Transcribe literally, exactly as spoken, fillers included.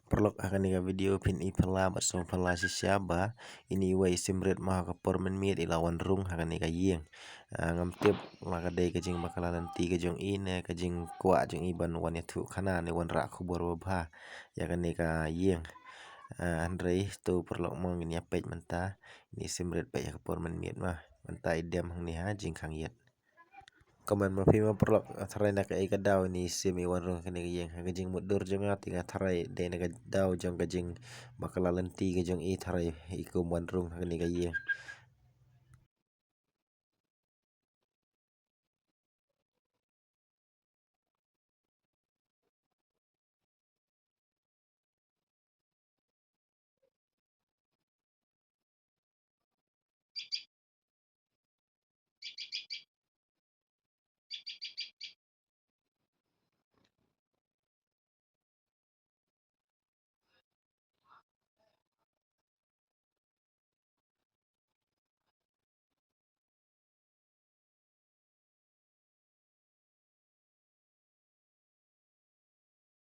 Paralok, ha kane ka video phin i phylla bad sngewphylla shisha ba ine i wei i Simrit ma ha ka por mynmiet i la wan rung ha kane ka ïing. Ah, ngam tip la ka dei ka jingbakhla lynti ka jong i ne ka jingkwah jong i ban wan ïathuh khana ne wan rah khubor babha ïa kane ka ïing. Ah, hynrei to paralok mo ngin ïa peit mynta, ine i Simrit peit ha ka por mynmiet ma. Mynta i dem hangne ha jingkhang ïit. Comment ma phi ma paralok, tharai na kaei ka daw ine i Sim i wan rung ha kane ka ïing. Ha ka jingmutdur jong nga te nga tharai dei na ka daw jong ka jingbakhla lynti ka jong i, tharai i kum wan rung ha kane ka ïing.